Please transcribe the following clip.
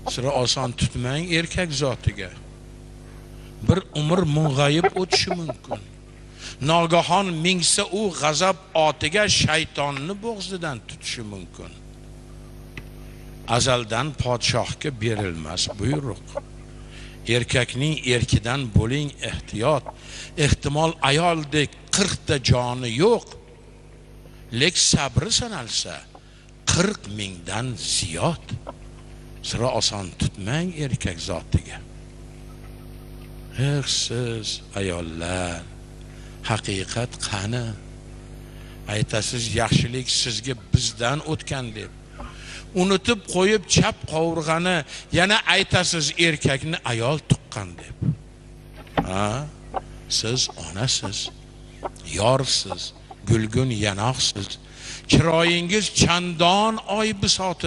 Sira oson tutmang erkak zotiga. Bir umr mung'ayib o'tishi mumkin. Nogahon mingsa u g'azab otiga shaytonni bo'g'zidan tutishi mumkin. Azaldan podshohga berilmas buyruq. Erkakning erkidan bo'ling ehtiyot. Ehtimol ayoldek 40 ta joni yo'q. Lek sabri sanalsa 40 mingdan ziyod. Sira oson tutmang erkak zotiga. Eh siz ayollar, haqiqat qani? Aytasiz yaxshilik sizga bizdan o'tgan deb. Unutib qo'yib chap qovurg'ani yana aytasiz erkakni ayol tuqqan deb. Ha? Siz onasiz, yorsiz, gulgun yanoqsiz. Chiroyingiz chandon oy bisoti.